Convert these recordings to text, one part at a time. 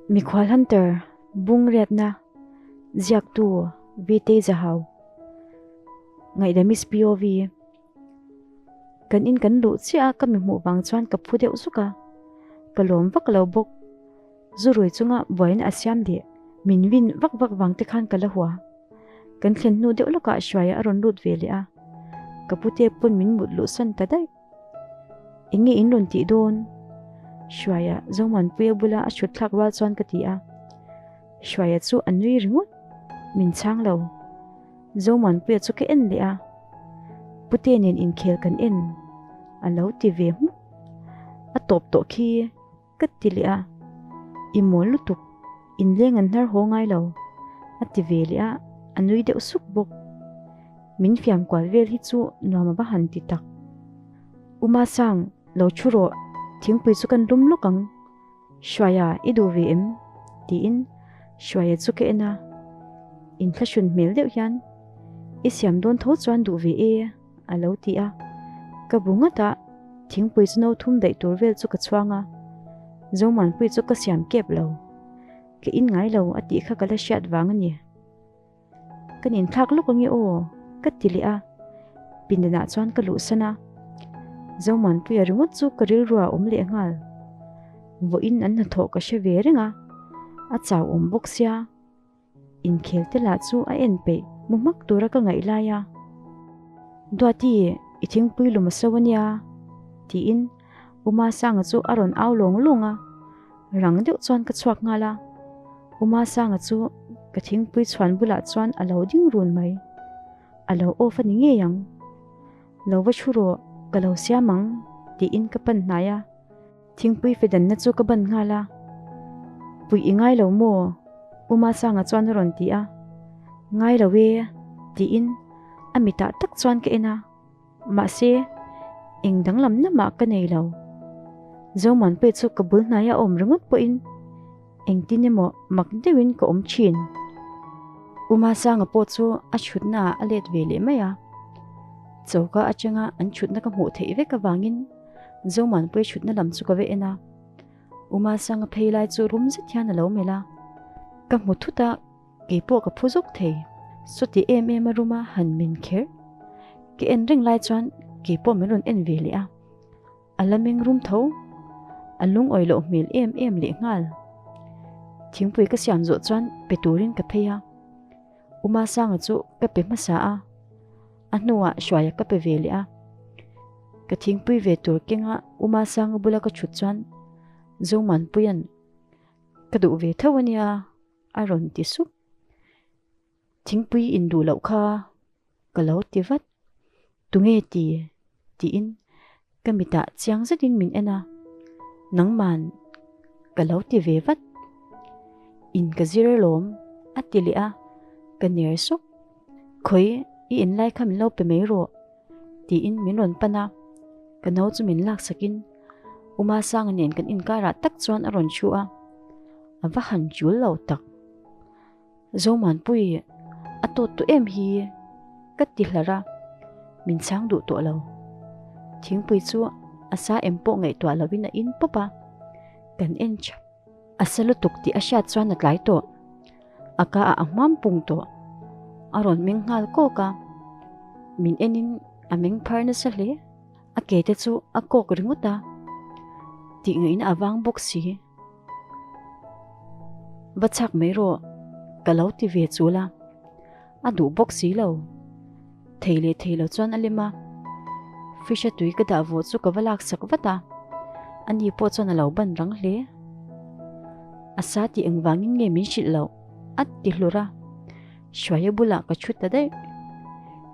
Mikhual Hunter, Bung riatna, Ziaktu, Vtei Zahau, Ngaihdamis POV, Kan in kan luh chiah a ka mi hmuh vang chuan ka phu deuh zuk a, ka lawm vak lo bawk. Zu rui chunga buaina a siam leh min vin vak vak vang te khan ka la hua. Kan thlen hnu deuh lawkah Hruaia a rawn lut ve leh a, ka pute pawn min mut luhsan ta daih. Eng nge in rawn tih dawn? Hruaia Zomuanpuia bula a hrut thlak rual chuan ka ti a. Hruaia chu a nui ringawt, min chhang lo. Zomuanpuia chu ka en leh a, Pute nen inkhel kan en a lo ti ve hmuk. A tawp tawh khi. Ka ti leh a, I mawl lutuk, inleng an hnar haw ngai lo, a ti ve leh a, a nui deuh suk bawk. Min fiam kual vel hi chu nuam a va han ti tak. U Masang, lo thu rawh, thingpui chu kan lum lawk ang. Hruaia, i duh ve em? tiin Hruaia chu ka en a, inthlahrun hmel deuh hian, I siam dawn tho chuan duh ve e. A lo ti a, ka bu nghat a, thingpui chu no thum daih tur vel chu ka chhuang a, Zomuanpui chu ka siam kep lo, ka in ngai lo a tih kha ka la hriat vang a ni. Kan inthlak lawk ange aw, ka ti leh a, pindanah chuan ka luhsan a, Zomuanpuia ringawt chu ka rilru a awm leh nghal, vawiin an hnathawh ka hre ve reng a, a chau awm bawk sia. Inkhel te lah chu a en peih mu hmak tura ka ngaih lai a. Duati, i thingpui lum a so a nia, tiin U Masanga chu a rawn au lawng lawng a. Rang deuh chuan ka chhuak nghal a. U Masanga chu ka thingpui chhuan bulah chuan a lo ding run mai. A lo off a ni ngei ang. Lo va thu rawh, ka lo siam ang, tiin ka pan hnai a. Thingpui fedanna chu ka ban nghal a, Puih i ngai lo maw? U Masanga chuan a rawn ti a, Ngai lo e, tiin a mitah tak chuan ka en a, mahse eng danglamna mah ka nei lo. Zomuanpuia chu ka bul hnaia awm ringawt pawhin engtin emaw mak deuhin ka awm thin. U Masanga pawh chu a chhutnaah a let ve leh mai a, choka atanga an chhutna ka hmuh theih vek avangin Zomuanpuia chhutna lam chu ka va en a, Umasanga phei lai chu rum zet hian a lo melh a, ka hmu thut a, keipawh ka phu zawk thei. Sawti em em a ruma han min kher. Ka en reng lai chuan keipawh min rawn en ve leh a, a la meng rum tho, a lungawi loh hmel em em leh nghal. Thingpui ka siam zawh chuan pe turin ka phei a, Umasanga chu ka pe hmasa a. A hnuah Hruaia ka pe ve leh a, ka thingpui ve tur kenga U Masanga bula ka thut chuan Zomuanpuia'n ka duh ve tho a nia a rawn ti sup. Thingpui in duh loh kha ka lo ti vat. Tunge ti? tiin Ka mitah chiang zetin min en a, Nangman ka lo ti ve vat. In ka zir alawm a ti leh a, ka ner sawk. Khawi i in lai kha min lo pe mai rawh tiin min rawn pan a, ka no chu min laksakin U Masanga nen kan inkarah tak chuan a rawn thu a, a va han chul lo tak. Zomuanpui a tawt tawh em hi ka ti hlar a, min chhang duh tawh lo. Thingpui chu a sa em pawh ngaihtuah lovin a in pawp a, kan en thap. A sa lutuk tih a hriat chuan a tlai tawh, a ka ah a hmam pung tawh. A rawn meng nghal kawk a, min enin a meng phar nasa hle. A ke te chu a kawk ringawt a, tih ngaihna a vang bawk si. Va chhak mai rawh, ka lo ti ve chul a, a duh bawk si lo. Thei leh thei lo chuan a lem a, fish a tui ka dah vawh chu ka va lak sak vat a, ani pawh chuan a lo ban rang hle. A sa tih engvangin nge min hrilh loh? a ti hlur a, Hruaia bulah ka thu ta daih.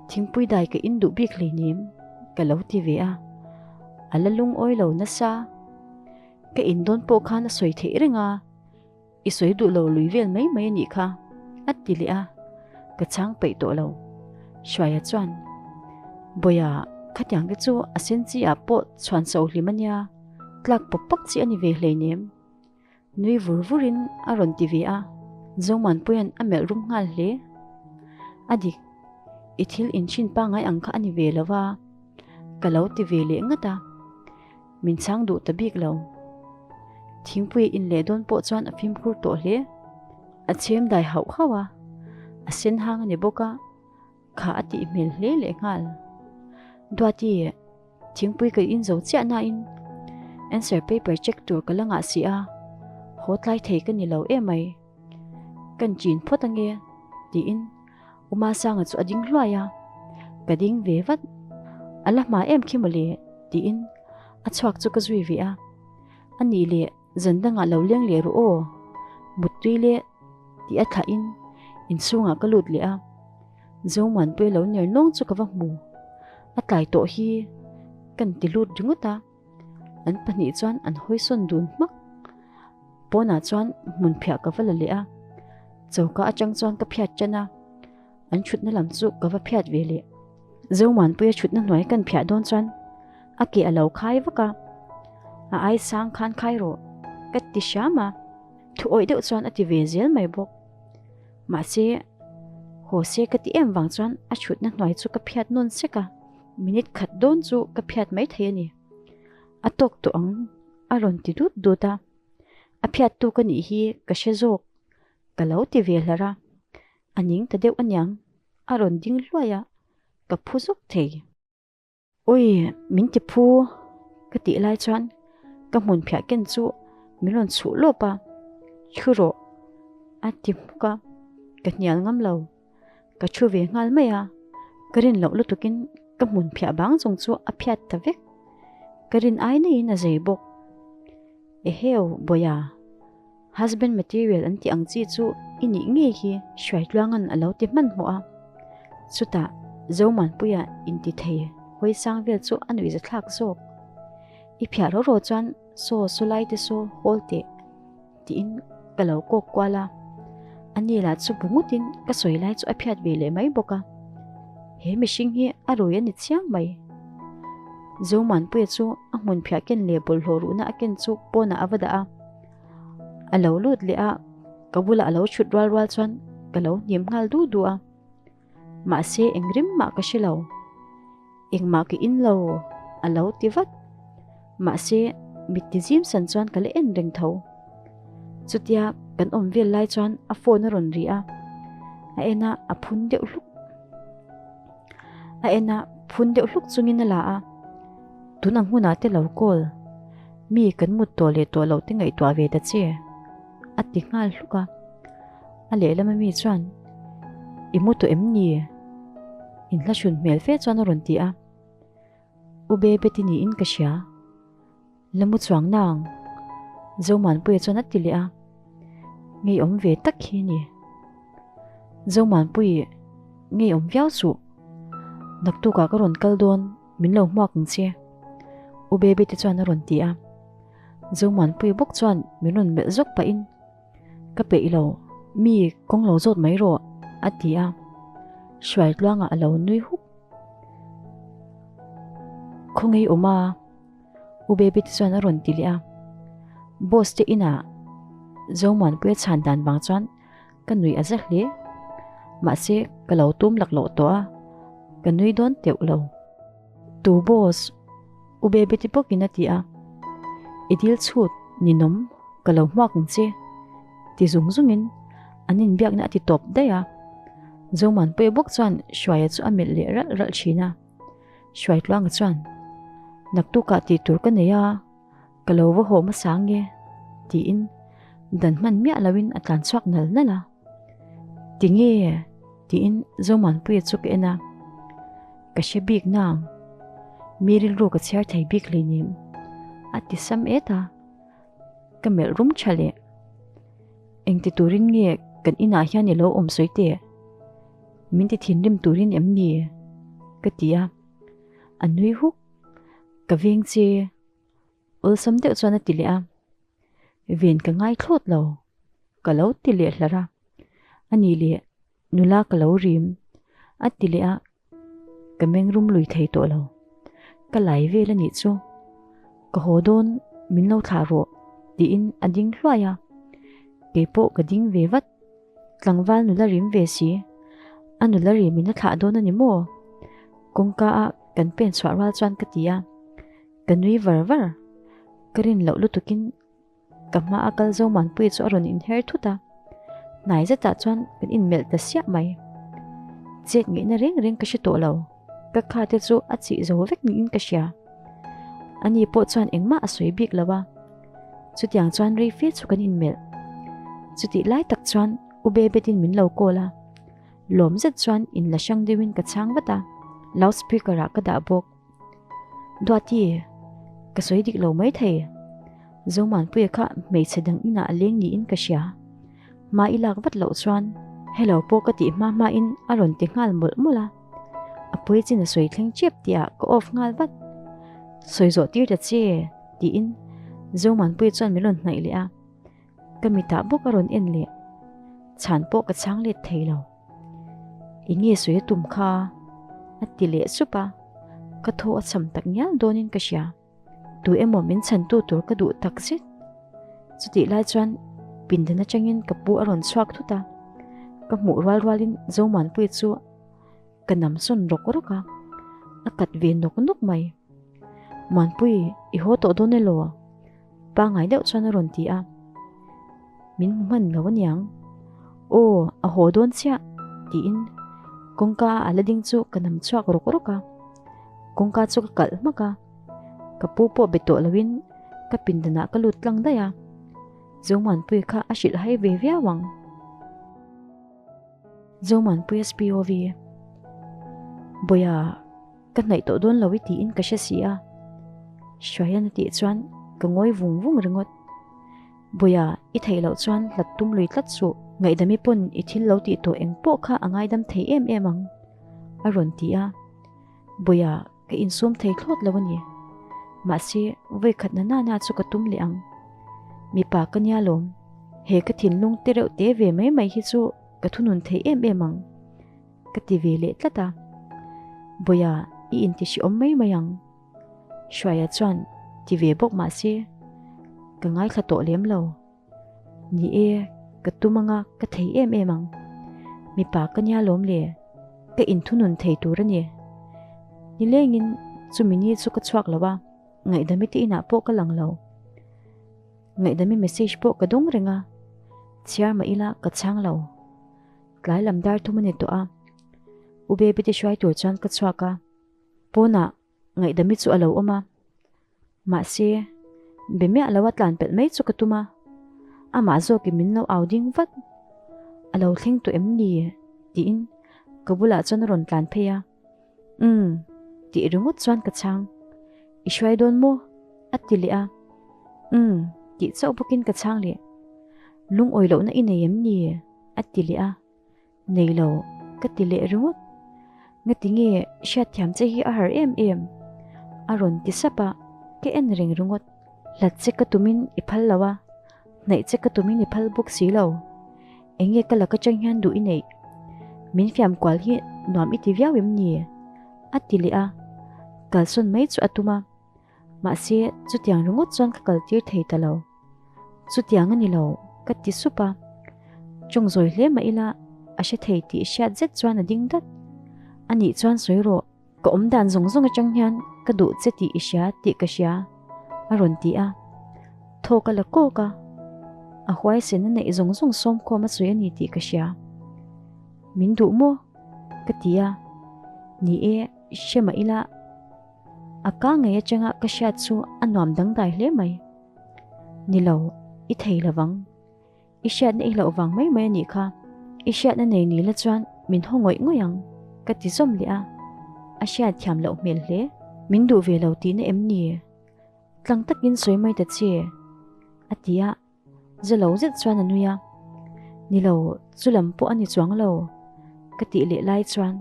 Thingpui dai ka in duh bik hleinem, ka lo ti ve a, a la lungawi lo nasa. Ka in dawn pawh khan a sawi theih reng a, i sawi duh lo lui vel mai mai a nih kha, a ti leh a, ka chhang peih tawh lo. Hruaia chuan, Bawia, khatiang te chu a sen chi ah pawh chhuan chho hlim a nia, tlak pawp pawp chi a ni ve hleinem, nui vur vurin a rawn ti ve a, Zomuanpuia'n a melh rum nghal hle. A dik, i thil inchhin pangngai ang kha a ni ve lo va, ka lo ti ve leh ngat a. Min chhang duh ta bik lo. Thingpui a in leh dawn pawh chuan a fimkhur tawh hle. A chhem dai hauh hauh a, a sen hang a ni bawk a, kha a tih hmel hle leh nghal. Duati, thingpui ka in zo chiah nain answer paper check tur ka la ngah si a, haw tlai thei ka ni lo emai. Kan chin phawt ange tiin Uma Sanga chu a ding hluai a, ka ding ve vat. A la hma em khi mawle tiin a chhuak chu ka zui ve a. A nih leh zan dangah lo leng leh ru aw, muttui le tih a thlahin inchhungah ka lut leh a. Zomuanpuia lo ner nawng chu ka va hmu. A tlai tawh hi kan ti lut ringawt a. An pahnih chuan an hawisawn dun hmak. Pawnah chuan hmun phiah ka va la leh a, choka atang chuan ka phiat tan a, an thutna lam chu ka va phiat ve leh. Zomuanpuia thutna hnuai kan phiah dawn chuan a ke a lo khai vak a, a ai sang khan khai rawh ka ti hram a, thu awih deuh chuan a ti ve zel mai bawk. Mahse, haw se ka ti em vang chuan a thutna hnuai chu ka phiat nawn sek a. Minute khat dawn chu ka phiat mai thei a ni. A tawk tawh ang a rawn ti dut dut a. A phiattu ka nih hi ka hre zawk ka lo ti ve hlar a. A ning ta deuh aniang a rawn ding hluai a, ka phu zawk thei. Ui, min ti phu ka tih lai chuan ka hmun phiah ken chu min rawn chhuh lawp a, thu rawh a ti hmuk a, ka hnial ngam lo. Ka thu ve nghal mai a, ka rin loh lutukin ka hmun phiah bang chung chu a phiat ta vek. Ka rin ai neiin a zei bawk. Eheu, Bawia, husband material an tih ang chi chu i nih ngei hi Hruaitluanga'n a lo ti hmanhmawh a. Chutah Zomuanpuia inti thei hawi sang vel chu a nuihza thlak zawk. I phiah ro ro chuan saw saw lai te saw hawl teh. Tiin ka lo kawk kual a, a ni lah chu bu ngutin ka sawi lai chu a phiat ve leh mai bawk a. He mihring hi a rui a ni chiang mai. Zomuanpuia chu a hmun phiah ken leh bawlhhlawh ruhna a ken chu pawnah a va dah a. A lo lut leh a, ka bulah a lo chhut rual rual chuan ka lo hnim nghal du du a. Mahse eng rim mah ka hre lo. Engmah ka in lo, a lo ti vat. Mahse, mit ti zim san chuan ka la en reng tho. Chutia kan awm vel lai chuan a phone a rawn ri a, a en a, a phun deuh hluk. A en a, phun deuh hluk chungin a la a, Tun ang hunah te lo call, mi kan mut tawh leh tawh loh te ngaihtuah ve ta che, a ti nghal hluk a. A lehlam ami chuan, I mu tawh em ni? Inhlahrun hmel fe chuan a rawn ti a. U Bebe ti niin ka hria. La mu chuang nang. Zomuanpuia chuan a ti leh a. Ngeiawm ve tak hi a ni. Zomuanpui, ngeiawm viau suh. Naktukah ka rawn kal dawn, min lo hmuak ang che. U Bebe te chuan a rawn ti a. Zomuanpuia bawk chuan min rawn melh zawk pahin, Ka peih lo, mi kawng lo zawt mai rawh, a ti a. Hruaitluangah a lo nui huk. Khawngaih awm a, U Baby te chuan a rawn ti leh a. Boss te inah Zomuanpuia chhan dan vang chuan ka nui a za hle. Mahse, ka lo tum laklawh tawh a, ka nui dawn teuh lo. Tu boss? U Baby ti bawkin a ti a. I dil chhut ninawm ka lo hmuak ang che ti zung zungin an inbiakna a ti tawp daih a. Zomuanpuia bawk chuan Hruaia chu a melh leh ralh ralh thin a. Hruaitluanga chuan, Naktukah tih tur ka nei a, ka lo va haw hmasa nge tiin dan hman miah loin a tlan chhuak nal nal a. Tinge? Tiin Zomuanpuia chu ka en a, Ka hre bik nang, mi rilru ka chhiar thei bik hleinem a ti sam et a, ka melh rum tha leh. Engti turin nge kan inah hian i lo awm sawi teh? Min ti thinrim turin em ni? ka ti a, a nui huk. Ka veng che. Awlsam deuh chuan a ti leh a, Ven ka ngai thlawt lo, ka lo ti leh hlar a, a nih leh nula ka lo rim a ti leh a, ka meng rum lui thei tawh lo, ka lai vel a nih chu, ka haw dawn min lo thlah rawh tiin a ding hluai a, keipawh ka ding ve vat, tlangval nula rim ve si, a nula rim in a thlah dawn a ni maw? Kawngka a kan pen chhuah rual chuan ka ti a. Ka nui var var, ka rin loh lutukin Ka hma a kal Zomuanpuii chu a rawn inher thut a, hnai zetah chuan kan inmelh ta siah mai. Chet ngaihna reng reng ka hre tawh lo, ka kha te chu a chih zo vek niin ka hria. Ani pawh chuan engmah a sawi bik lo a, chutiang chuan rei fe chu kan inmelh. Chutih lai tak chuan U Bebetin min lo call a, lawm zet chuan inla hrang deuhin ka chhang vat a, loudspeaker ah ka dah bawk. Duati, ka sawi dik lo mai thei. Zomanpuia kha hmeichhe dang inah a leng niin ka hria. Hma i lak vat loh chuan hello pawh ka tih hma hmain a rawn ti nghal mawlh mawlh a. A pawi chin a sawi thleng chep tihah ka off nghal vat. Sawi zawh tir ta che tiin Zomanpuia chuan min rawn hnaih leh a. Ka mitah bawk a rawn en leh. Chhan pawh ka chhang let thei lo. Eng nge sawi a tum kha? A ti leh sup a, ka thaw a cham tak ngial dawnin ka hria. Tu emaw min chhantu tur ka duh tak zet. Chutih lai chuan pindan atangin ka pu a rawn chhuak thut a, ka hmuh rual rualin Zomuanpuii chu ka nam sawn rawk rawk a, a kat ve nawk nawk mai. Muanpui, i haw tawh dawn elaw? Pangngai deuh chuan a rawn ti a, Min hmu hman lo aniang. Aw, a haw dawn chiah, tiin kawngka a ala ding chu ka nam chhuak rawk rawk a. Kawngka chu ka kalh hmak a, ka pu pawh be tawh loin ka pindanah ka lut tlang daih a. Zomuanpuii kha a hrilh hai ve viau ang. Zomuanpuii SPOV, Bawia. Ka hnaih tawh dawn lo i tiin ka hre si a. Hruaian a tih chuan ka ngawi vung vung ringawt. Bawia, i theih loh chuan hlat tum lui tlat suh, ngaihdami pawn i thil lo tih tawh eng pawh kha a ngaidam thei em em ang, a rawn ti a. Bawia, ka insum thei thlawt lo a ni. Mahse, vawikhat na nana chu ka tum leh ang. Mipa ka nia lawm, he ka thinlung te reuh te ve mai mai hi chu ka thunun thei em em ang. Ka ti ve leh tlat a. Bawia, i inti hrehawm mai mai ang. Hruaia chuan ti ve bawk mah se, ka ngaithla tawh lem lo. Ni e, ka tum anga ka thei em em ang. Mipa ka nia lawm le, ka inthunun thei tur a ni. Nilengin chumi ni chu ka chhuak lo a, ngaihdami te inah pawh ka lang lo. Ngaihdami message pawh ka dawng reng a, chhiar mah ila ka chhang lo. Tlai lam dar thum a ni tawh a, U Baby te hruai tur chuan ka chhuak a, pawnah ngaihdami chu a lo awm a, mahse be miah lo a tlan pelh mai chu ka tum a, amah zawkin min lo au ding vat, a lo thleng tawh em ni? tiin ka bulah chuan a rawn tlan phei a, umm tih ringawt chuan ka chhang, i hruai dawn maw? a ti leh a, umm tih chauh bawkin ka chhang leh, lungawi lohna i nei em ni? A ti leh a, Nei lo, ka ti leh ringawt. Ngati nge hriatthiam che hi a har em em? A rawn ti sap a, ka en reng ringawt. Hlat che ka tumin i phal lo a, hnaih che ka tumin i phal bawk si lo. Eng nge ka lak atang hian duh i neih? Min fiam kual hi nuam i ti viau em ni? A ti leh a, kalsawn mai chu a tum a. Mahse, chutiang ringawt chuan ka kaltir thei ta lo. Chutiang a ni lo, ka ti sup a. Tawng zawi hle mah ila, a hre thei tih hriat zet chuan a ding dat. A nih chuan sawi rawh, ka awm dan zawng zawng atang hian ka duh che tih i hria tih ka hria, a rawn ti a. Thaw ka la kawk a, a huaisen a neih zawng zawng sawmkhawm a sawi a ni tih ka hria. Min duh maw? ka ti a. Ni e, hre mah ila, A ka ngei atanga ka hriat chu a nuam dangdai hle mai. Ni lo, i thei lovang. I hriatna i hlauh vang mai mai a nih kha. I hriatna nei ni la chuan min haw ngawih ngawih ang, ka ti zawm leh a. A hriat thiam loh hmel hle. Min duh ve lo tihna em ni? Tlang takin sawi mai ta che, a ti a. Zalo zet chuan a nui a, Ni lo, chu lam pawh a ni chuang lo, ka tih leh lai chuan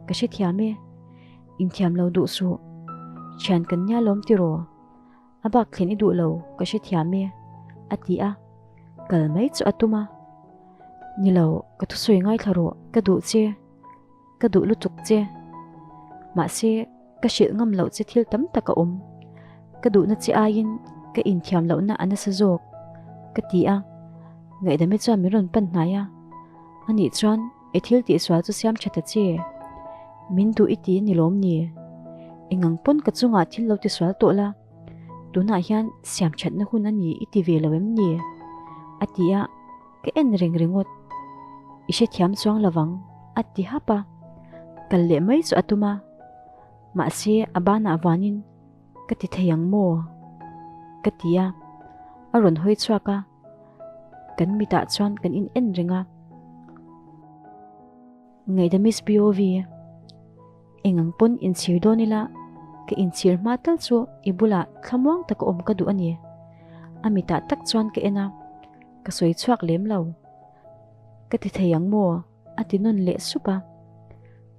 ka hrethiam e, inthiam lo duh suh, thian kan nia lawm tiraw, a bak thlen i duh lo ka hrethiam e, a ti a, kal mai chu a tum a, Ni lo, ka thusawi ngaithla rawh, ka duh che. Ka duh lutuk che. Mahse, ka hrilh ngam loh che thil tam tak a awm. Ka duhna che aiin ka inthiam lohna a nasa zawk, ka ti a. Ngaihdami chuan min rawn pan hnai a. Anih chuan i thil tihsual chu siam tha ta che. Min duh i ti ni lawm ni? Engang pawn ka chungah thil lo tisual tawh la. Tunah hian siam thatna hun a ni i ti ve lo em ni? A ti a, ka en reng ringawt. I hrethiam chuang lovang, a ti hap a. Kal leh mai chu a tum a. Mahse, a banah vanin ka ti thei ang maw? Ka ti a, a rawn hawi chhuak a. Kan mitah chuan kan in en reng a. Ngaihdamis POV, Eng ang pawn inchhir dawn ila, ka inchhir hma tal chu i bulah thlamuang taka awm ka duh a ni. A mitah tak chuan ka en a, ka sawi chhuak lem lo. Ka ti thei ang maw? a ti nawn leh sup a.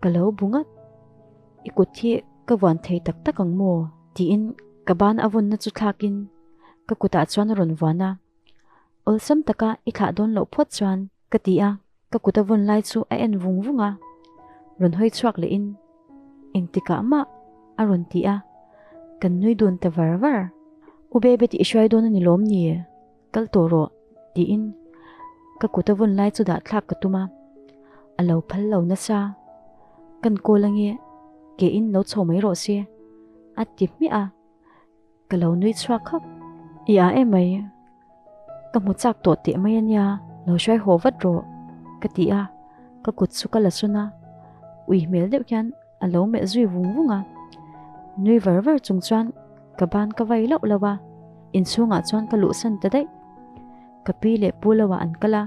Ka lo bu ngat. I kut hi ka vuan thei tak tak ang maw? Tiin ka ban a vawnna chu thlakin ka kutah chuan a rawn vuan a. Awlsam taka i thlah dawn loh phawt chuan ka ti a, ka kut a vawn lai chu a en vung vung a, rawn hawi chhuak lehin engtikah mah a rawn ti a, kan nui dun ta var var. U Bebe tih i hruai dawn a ni lawm ni? Kal tawh rawh tiin ka kut a vawn lai chu dah thlak ka tum a, a lo phal lo nasa. Kan kawl ange ke in lo chho mai rawh se a ti hmiah a. Ka lo nui chhuak khawp. I a em mai. Ka hmu chak tawh teh mai a nia, lo hruai haw vat rawh, ka ti a, ka kut chu ka la sawn a, ui hmel deuh hian a lo melh zui vung vung a. Nui var var chung chuan ka ban ka vai lauh lauh a, inchhungah chuan ka luhsan ta daih. Ka pi leh pu loah an kal a.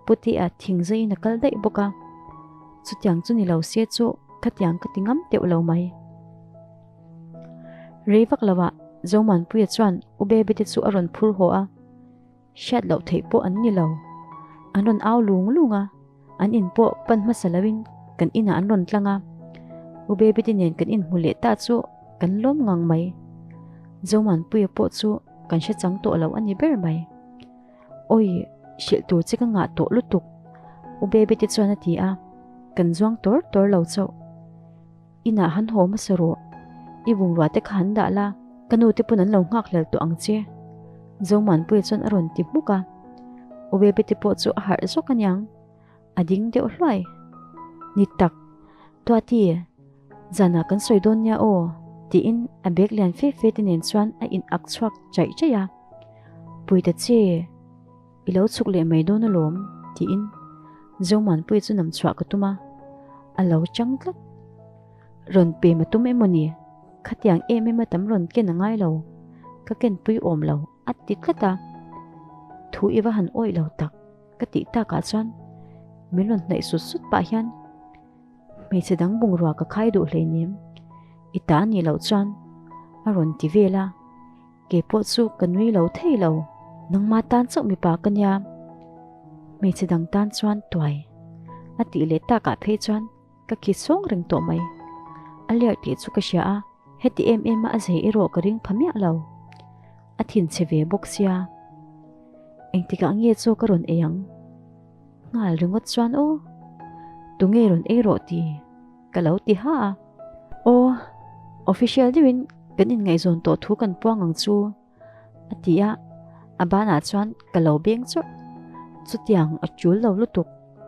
Putea thing zaiin a kal daih bawk a, chutiang chu ni lo se chu khatiang ka ti ngam teuh lo mai. Rei vak lovah Zomuanpuia chuan U Baby te chu a rawn phur haw a, hriat loh theih pawh an ni lo. An rawn au lung lung a, an in pawh pan hmasa loin kan inah an rawn tlang a, U Baby te nen kan inhmu leh ta chu kan lawm ngang mai. Zomuanpuia pawh chu kan hre chang tawh lo a ni ber mai. Awi, hrilh tur che ka ngah tawh lutuk, U Baby te chuan a ti a, kan zuang tawr tawr lo chauh. Inah han haw hmasa rawh, i bungrua te kha han dah la, ka nu te pawn an lo nghak hlel tawh ang che, Zomuanpuia chuan a rawn ti hmuk a. U Baby te pawh chu a harh zawk aniang, a ding deuh hluai. Ni tak, Tuati, zanah kan sawi dawn nia aw, tiin a bag lian fe fe te nen chuan a in ak chhuak chaih chaih a. Puita che, i lo chhuk leh mai dawn alawm, tiin Zomuanpuia chu nam chhuah ka tum a, a lo chang tlat. Rawn pem a tum emaw ni? Khatiang em em a tam rawn ken a ngai lo, ka kenpui awm lo, a ti tlat a. Thu i va han awih lo tak, ka tih takah chuan min rawn hnaih sut sut pah hian, Hmeichhe dang bungrua ka khai duh hleinem, i ta a nih loh chuan a rawn ti vel a. Kei pawh chu ka nui lo thei lo. Nangmah tan chauh mipa ka nia, hmeichhe dang tan chuan tuai a tih leh takah phei chuan ka khi sawng reng tawh mai. A lerh tih chu ka hria a, heti em em a a zei erawh ka ring pha miah lo. A thinchhe ve bawk sia. Engtikah nge chaw ka rawn ei ang? Nghal ringawt chuan aw, tunge rawn ei rawh ti? Ka lo ti ha a. Aw, official deuhin kan inngaihzawn tawh thu kan puang ang chu, a ti a, a banah chuan ka lo beng chawrh. Chutiang a tul lo lutuk,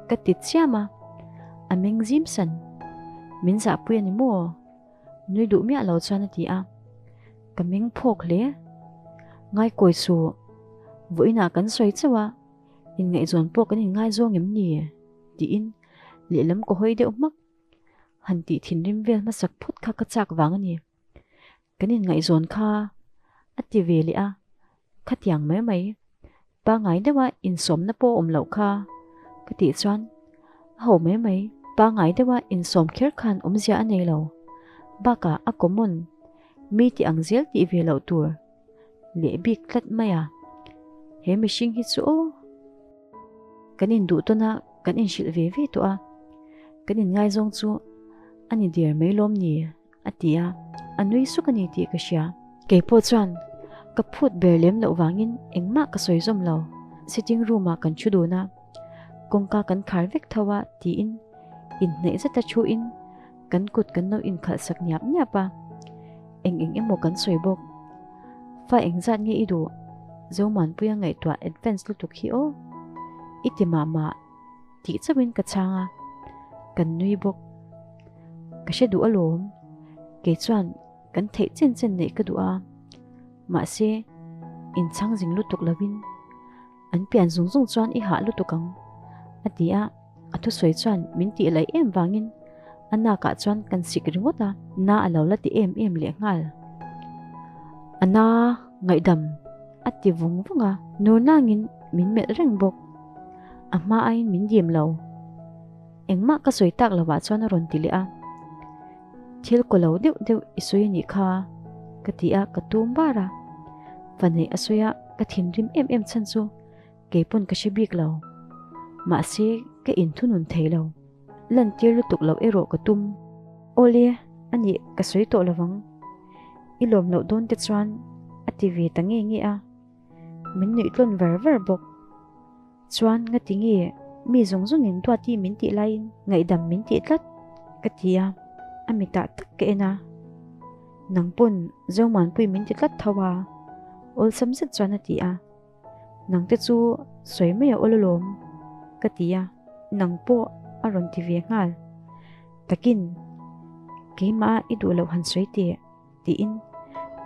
ka ti chiam a, a meng zim san. Min zahpui a ni maw? Nui duh miah lo chuan a ti a, ka meng phawk hle. Ngaikawi suh, vawiinah kan sawi chauh a, inngaihzawn pawh kan inngaizawng em ni? Tiin lehlam ka hawi deuh hmak. Han tih thinrim vel hmasak phawt kha ka chak vang a ni. Kan inngaihzawn kha a ti ve leh a, khatiang mai mai pangngai deuha insawmna pawh awm loh kha ka tih chuan a ho mai mai pangngai deuha insawm kher khan awmzia a nei lo. Bakah a common mi tih ang zel tih ve loh tur leh bik tlat mai a. He mihring hi chu aw! Kan induh tawn a, kan inhrilh ve ve tawh a, kan inngaizawng chu a ni der mai lawm ni a ti a, a nui suk a ni tih ka hria. Kei pawh chuan ka phut ber lem loh vangin engmah ka sawi zawm lo, sitting room ah kan thu dun a, kawngka kan khar vek tho a tiin inhnaih zeta thuin kan kut kan lo inkhalh sak niap niap a, eng eng emaw kan sawi bawk. Fa engzat nge i duh? Zomuanpuia ngaihtuah advance lutuk hi aw. I ti mah mah tih chauhin ka chhang a, kan nui bawk. Ka hre duh alawm, kei chuan kan theih chen chen neih ka duh a. Mahse, inchhang zing lutuk lovin an pian zung zung chuan i hah lutuk ang, a ti a, a thusawi chuan min tih laih em vangin a nakah chuan kan sik ringawt a, na a lo la ti em em lehnghal. A na ngaihdam a ti vung vung a, nur nangin min melh reng bawk. A hma aiin min dim lo. Engmah ka sawi tak lovah chuan a rawn ti leh a. Thil kaw lo deuh deuh i sawi a nih kha, ka ti a, ka tum bar a. Faneih a sawi a, ka thinrim em em chhan chu kei pawn ka hre bik lo. Mahse, ka inthunun thei lo. Lantir lutuk loh erawh ka tum. Awle, a nih ka sawi tawh lovang. I lawm loh dawn te chuan a ti ve ta nge nge a. Min nuih tlawn var var bawk. Chuan ngati nge mi zawng zawngin Duati min tih laiin ngaihdam min tih tlat? ka ti a, a mitah tak ka en a. Nang pawn Zomuanpui min ti tlat tho a, awlsam zet chuan a ti a. Nang te chu sawi mai a awl alawm ka ti a, nang pawh a rawn ti ve nghal. Takin keimah i duh loh han sawi teh. Tiin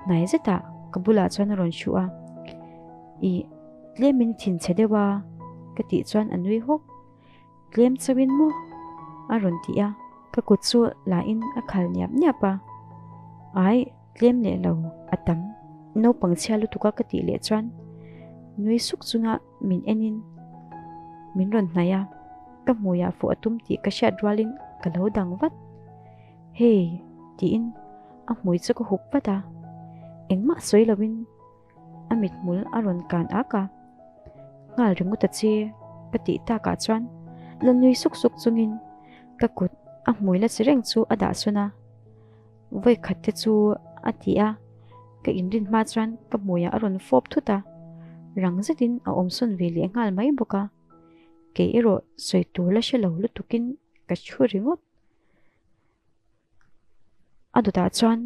hnai zetah ka bulah chuan a rawn hruh a, Ih, tlemin thinchhe deuh a, ka tih chuan a nui hawk. Tlem chauhin maw? a rawn ti a, ka kut chu lahin a khal niap niap a. Ai, tlem leh lo, a tam. Naupang chhia lutuk a ka tih leh chuan nui suk chunga min enin min rawn hnaih a, ka hmuiah fuh a tum tih ka hriat rualin ka lo dang vat. Hey! tiin a hmui chu ka hup vat a, engmah sawi loin a mithmul a rawn kan ak a, Nghal ringawt a che ka tih takah chuan la nui suk suk chungin ka kut a hmui la che reng chu a dah sawn a, Vawikhat te chu a ti a, ka inrin hma chuan ka hmuiah a rawn fawp thut a, rang zetin a awm sawn ve leh nghal mai bawk a, kei erawh sawi tur la hre lo lutukin ka thu ringawt. A dawtah chuan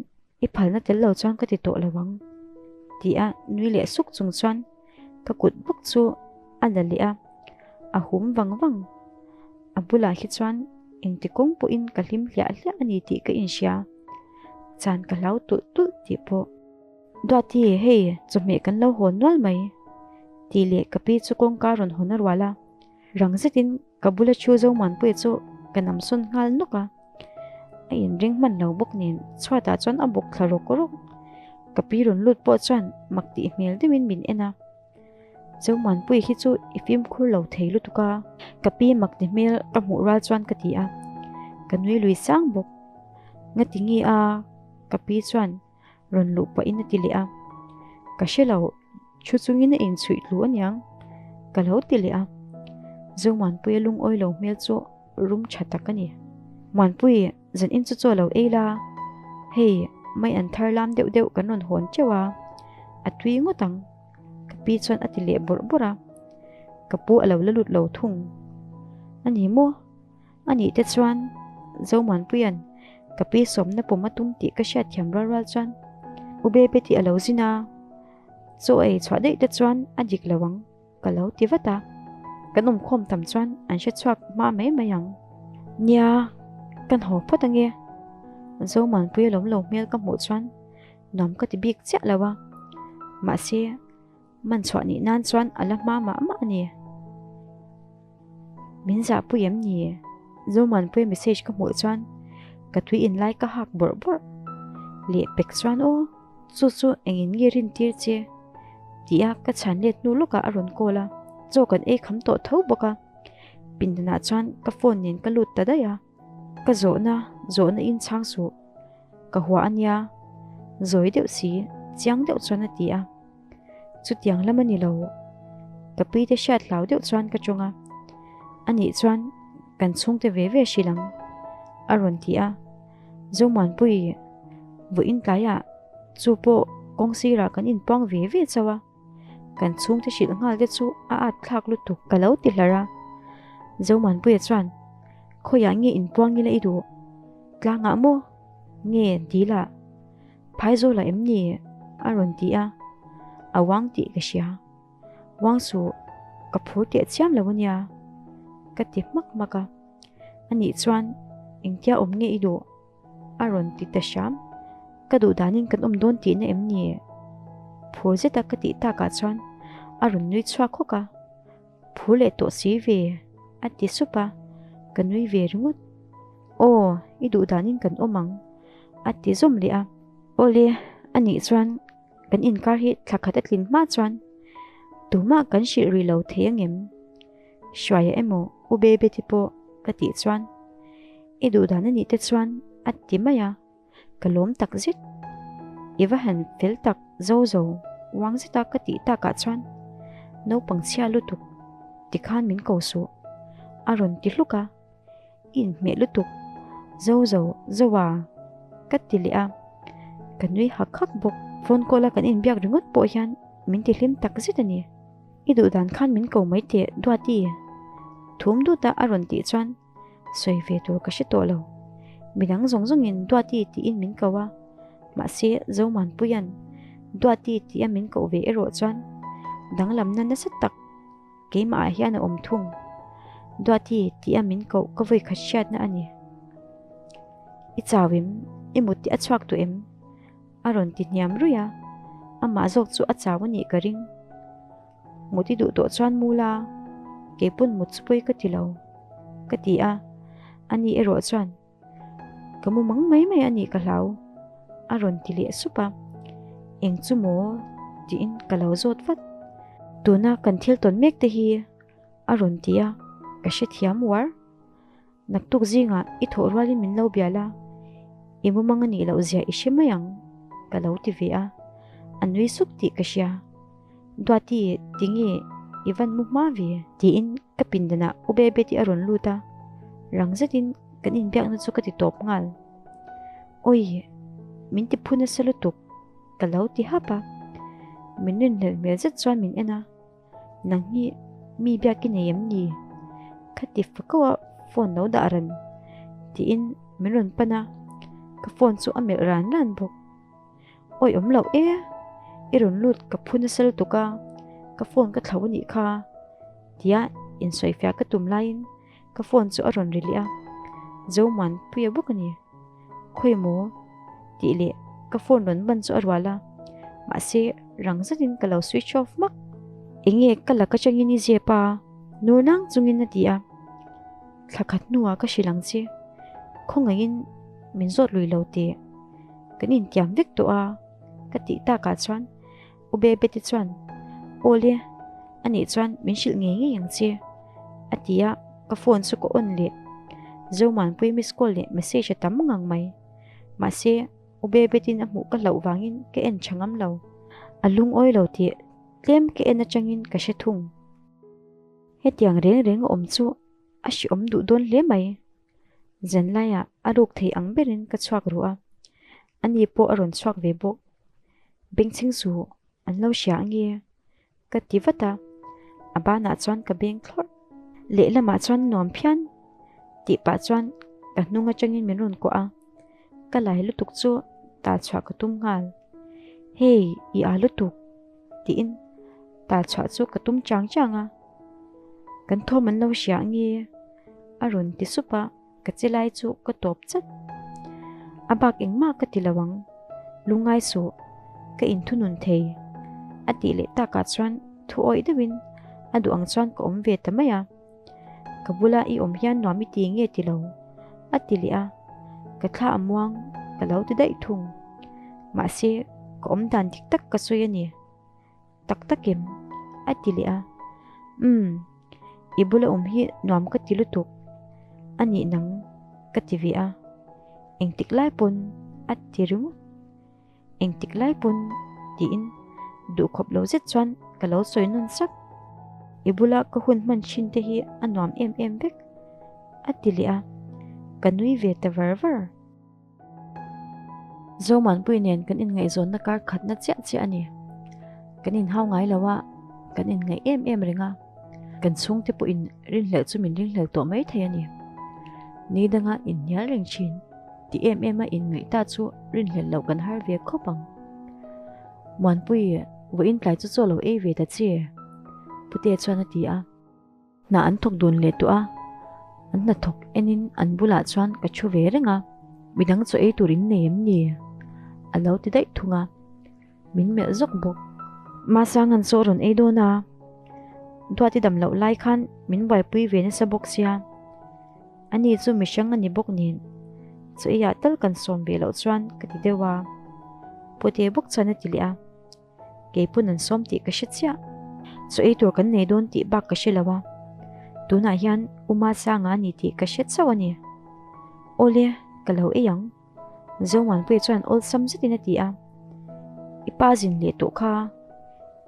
i phalna tel lo chuan ka ti tawh lo ang ti a nui leh suk chung chuan ka kut bawk chu a la leh a, a hum vang vang. A bulah hi chuan engti kawng pawhin ka hlim hliah hliah a ni tih ka inhria, chan ka hlau tulh tulh tih pawh. Duati, hei chawhmeh kan lo hawn nual mai tih leh ka pi chu kawngka rawn hawn a rual a, rang zetin Ka bula thu Zomuanpuia chu ka namsawn nghal nawk a, a inring hman lo bawk nen chhuatah chuan a bawk thla rawk rawk. Ka pi rawn lut pawh chuan mak tih hmel deuhin min en a, Zomuanpuia hi chu i fimkhur lo thei lutuk a, ka pi mak ti hmel ka hmuh rual chuan ka ti a, ka nui lui sang bawk. Ngati nge a? Ka pi chuan rawn luh pahin a ti leh a, Ka hre lo, thu chungin a inchhuih tlu aniang, ka lo ti leh a. Zomuanpuia lungawi lo hmel chu rum tha tak a ni. Muanpui, zan in chu chaw lo ei la, hei mai an thar lam deuh deuh kan rawn hawn teuh a, a tui ngawt ang, ka pi chuan a ti leh bawrh bawrh a. Ka pu a lo la lut lo thung. A ni maw? A nih te chuan Zomuanpuia'n ka pi sawmna pum a tum tih ka hriat thiam rual rual chuan U Bebe tih a lo zin a, chaw ei chhuah daih te chuan a dik lo ang ka lo ti vat a, kan awmkhawm tam chuan an hre chhuak hma mai mai ang. Nia, kan haw phawt ange. Zomuanpuia lawm lo hmel ka hmuh chuan nuam ka ti bik chiah lo a, mahse man chhuah nih nan chuan a la hma mah mah a ni. Min zahpui em ni? Zomuanpuia message ka hmuh chuan ka tui in lai ka hak bawrh bawrh. Leh pek chuan aw, chu chu engin nge rin tir che? Tia ka chhan let hnu lawkah a rawn call a, chaw kan ei kham tawh tho bawk a. Pindanah chuan ka phone nen ka lut ta daih a, ka zawhna zawhna in chhang suh. Ka hua a nia, zawi deuh si, chiang deuh chuan a ti a. Chutiang lam a ni lo. Ka pi te hriat hlau deuh chuan ka tawng a, Anih chuan kan chhungte ve ve hrilh ang, a rawn ti a. Zomuanpui, vawiin tlaiah chu pawh kawng sirah kan inpuang ve ve chauh a, kan chhungte hrilh nghal te chu a at thlak lutuk ka lo ti hlar a. Zomuanpuia chuan, Khawiah nge inpuang ila i duh? Tlangah maw? Nge dilah? Phaizawla em ni? a rawn ti a, a uang tih ka hria. Uang suh, ka phur teh chiam lo ania, ka ti hmak hmak a. Anih chuan engtia awm nge i duh? a rawn ti ta hram. Ka duh danin kan awm dawn tihna em ni? Phur zeta ka tih takah chuan a rawn nui chhuak hawk a, Phur leh tawh si ve, a ti sup a, ka nui ve ringawt. Aw, i duh danin kan awm ang, a ti zawm leh a. Awle, anih chuan kan inkar hi thla khat a tlin hma chuan tumah kan hrilh rih lo thei angem? Hruaia emaw U Bebe te pawh ka tih chuan i duh dan anih te chuan a ti mai a, ka lawm tak zet. I va han fel tak zo zo uang zeta ka tih takah chuan naupang chhia lutuk tikhan min ko suh a rawn ti hluk a, i inhmeh lutuk zo zo zo a ka ti leh a, ka nui hak hak bawk. Phone call a kan inbiak ringawt pawh hian min ti hlim tak zet a ni. I duh dan khan min ko mai teh Duati. Thum dut a a rawn tih chuan sawi ve tur ka hre tawh lo. Midang zawng zawngin Duati tiin min ko a, mahse Zomanpuia'n Duati tia min koh ve erawh chuan danglamna nasa tak keimah ah hian a awm thung. Duati tia min koh ka vawi khat hriatna a ni. I chau em? I mut tih a chhuak tawh em? A rawn ti hniam ruih a, amah zawk chu a chau a nih ka ring. Mut i duh tawh chuan mu la, keipawn mut chu pawi ka ti lo, ka ti a, ani erawh chuan, Ka mu mang mai mai a nih ka hlau, a rawn ti leh sup a, Eng chu maw? tiin ka lo zawt vat. Tuna kan thil tawn mek te hi, a rawn ti a, ka hrethiam uar. Naktuk zingah i thawh rualin min lo bial a, i mumang a nih loh zia i hre mai ang, ka lo ti ve a, a nui suk tih ka hria. Duati, tinge i van mu hma ve? Tiin ka pindanah U Bebeti a rawn lut a, rang zetin kan inbiakna chu ka ti tawp nghal. Awi, min ti phu nasa lutuk, ka lo ti hap a, min rinhlelh hmel zet chuan min en a. Nang hi mi biak i nei em ni? Ka ti fako a phone lo dah ran tiin min rawn pan a, ka phone chu a melh ran ran bawk. Awi awm loh e, i rawn lut ka phu nasa lutuk a, ka phone ka thlo a nih kha tia insawifiah ka tum laiin ka phone chu a rawn ri leh a, Zomuanpuia bawk a ni. Khawi maw? tih leh ka phone rawn ban chu a rual a, mahse rang zetin ka lo switch off hmak. Enge ka lak atangin i zep a? Nur nang chungin a ti a. Thla khat hnuah ka hrilh ang che, khawngaihin min zawt lui lo teh. Kan intiam vek tawh a, ka tih takah chuan U Bebeti chuan, Awle, anih chuan min hrilh ngei ngei ang che, a ti a, ka phone chu ka on leh. Zomuanpui miss call leh message a tam ngang mai. Mahse, U Bebetin a hmuh ka hlauh vangin ka en tha ngam lo. A lungawi lo tih tlem ka en atangin ka hre thung. Hetiang reng reng a awm chu a hreawm duh dawn hle mai. Zanlaiah a ruk thei ang berin ka chhuak ruh a, ani pawh a rawn chhuak ve bawk. Bengchheng chu an lo hria ange ka ti vat a, a banah chuan ka beng thlawrh. Lehlamah chuan nuam phian tih pah chuan ka hnung atangin min rawn kuah a, ka lai lutuk chu tal chhuah ka tum nghal. Hey, i â lutuk tiin tal chhuah chu ka tum chang chang a, kan thawm an lo hria ange a rawn ti sup a. Ka che lai chu ka tawp chat. A bak engmah ka ti lo ang, lungngai suh, ka inthunun thei. A tih leh takah chuan thu awih deuhin a duh ang chuan ka awm ve ta mai a. Ka bula i awm hian nuam i ti nge ti lo? A ti leh a, ka thla a muang ka lo ti daih thung. Mahse, ka awm dan dik tak ka sawi a ni. Tak takim? A ti leh a. Umm, i bula awm hi nuam ka ti lutuk. A nih nang, ka ti ve a. Engtik lai pawn a ti ringawt. Engtik lai pawn tiin duhkhawp lo zet chuan ka lo sawi nawn sak. I bula ka hun hman thin te hi a nuam em em vek, a ti leh a. Ka nui ve ta var var. Zomuanpui nen kan inngaihzawnna kar khatna chiah chiah a ni. Kan inhau ngai lo a, kan inngaih em em reng a. Kan chhungte pawhin rinhlelh chu min ringhlel tawh mai thei a ni. Ni danga inhnial reng thin ti em em a inngaih ta chu rinhlelh loh kan har ve khawp ang. Muanpui, vawiin tlai chu chaw lo ei ve ta che, Pute chuan a ti a. Hna an thawk dun leh tawh a, an hnathawk enin an bulah chuan ka thu ve reng a, midang chaw ei tur in nei em ni? A lo ti daih thung a, min melh zawk bawk. Masanga'n chaw a rawn ei dawn a, Duati dam loh lai khan min buaipui ve nasa bawk sia. Ani chu mihrang a ni bawk nen, chaw eiah tal kan sawm ve loh chuan ka ti deuh a, Pute bawk chuan a ti leh a. Kei pawn an sawm tih ka hre chiah. Chaw ei tur kan nei dawn tih bak ka hre lo a, tunah hian U Masanga a ni tih ka hre chauh a ni. Awle, ka lo ei ang. Zomuanpuia chuan awlsam zetin a ti a. I pa zin leh tawh kha,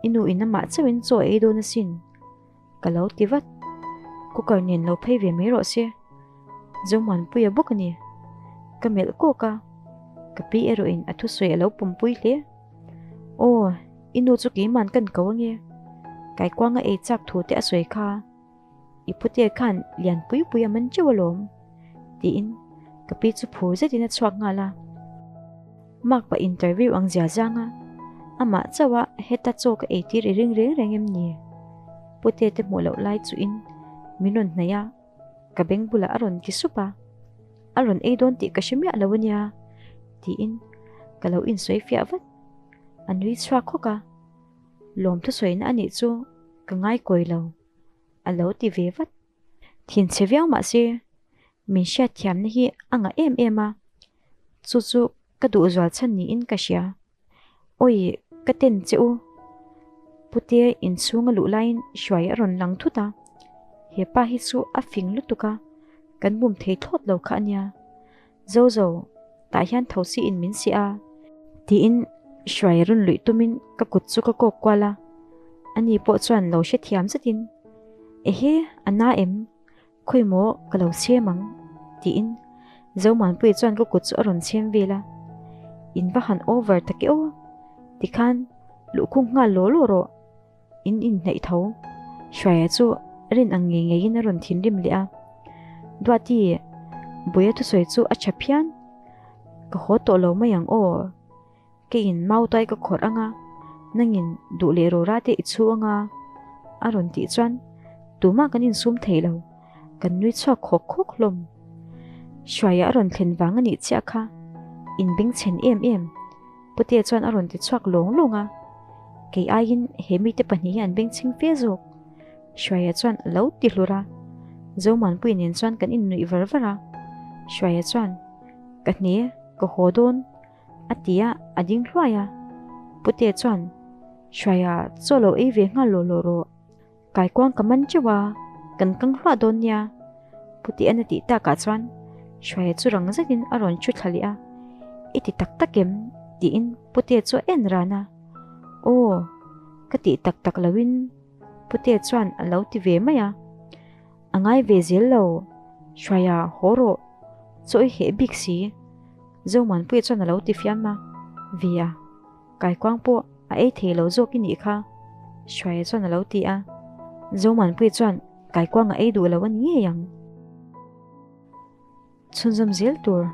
i nu in amah chauhin chaw a ei dawn asin. Ka lo ti vat. Cooker nen lo phei ve mai rawh se. Zomuanpuia bawk a ni. Ka melh kawk a, ka pi erawhin a thusawi a lo pawmpui hle. Aw, i nu chu keiman kan ko ange. Kaikuanga ei chak thu te a sawi kha. I pute khan lian pui pui a man teuh alawm, tiin ka pi chu phur zetin a chhuak nghal a. Mark pa interview ang zia zang a, amah chauh a heta chaw ka eitir i ring reng reng em ni? Pute te hmuh loh lai chuhin min rawn hnaih a, ka beng bulah a rawn ti sup a. A rawn ei dawn tih ka hre miah lo ania, tiin ka lo insawi fiah vat. A nui chhuak hawk a, lawm thusawiina a nih chu ka ngai kawi lo. A lo ti ve vat. Thinchhe viau mah se, min hriatthiamna hi a ngah em em a, chu chu ka duh zual chhan niin ka hria. Awi, ka ten che u. Pute inchhung a luh laiin hruai a rawn lang thut a, he pa hi chu a fing lutuk a, kan bum thei thlawt lo kha a nia. Zo zo, tah hian tho si in min si a. Tiin hruai rawn luih tumin ka kut chu ka kawk kual a, ani pawh chuan lo hrethiam zetin, Ehe, a na em? Khawi maw ka lo chhem ang? tiin Zomuanpuia chuan ka kut chu a rawn chhem vel a, In va han over tak e aw, tikhan luhkhung nghal law law rawh. In inhnaih tho. Hruaia chu rin ang ngei ngeiin a rawn thinrim leh a. Duati, Buia thusawi chu a tha phian. Ka haw tawh lo mai ang aw. Keiin mautai ka khawrh ang a, nangin duh leh rawra te i chhu ang a, a rawn tih chuan tumah kan insum thei lo, kan nui chhuak khawk khawk hlawm. Hruaia a rawn thlen vang a nih chiah kha, inbengchhen em em. Putea chuan a rawn ti chhuak lawng lawng a, kei aiin he mite pahnih hi an bengchheng fe zawk. Hruaia chuan a lo ti hlur a, Zomuanpui nen chuan kan innuih var var a. Hruaia chuan, Ka hne, ka haw dawn, a ti a, a ding hluai a. Putea chuan, Hruaia, chaw lo ei ve nghal law law rawh. Kaikuang ka man teuh a, kan kang hluah dawn nia. Pu Tian a tih takah chuan Hruaia chu rang zetin a rawn thu thla leh a, I ti tak tak em? tiin Pu Tia chu a en ran a. Aw, ka tih tak tak loin Pu Tia chuan a lo ti ve mai a. A ngai ve zel lo, Hruaia haw rawh, chaw i heh bik si, Zomuanpuia chuan a lo ti fiam a, Ve a. Kaikuang pawh a ei thei lo zawk i nih kha, Hruaia chuan a lo ti a. Zomuanpuia chuan Kaikuang a ei duh lo a ni ngei ang. Chhunzawm zel tur.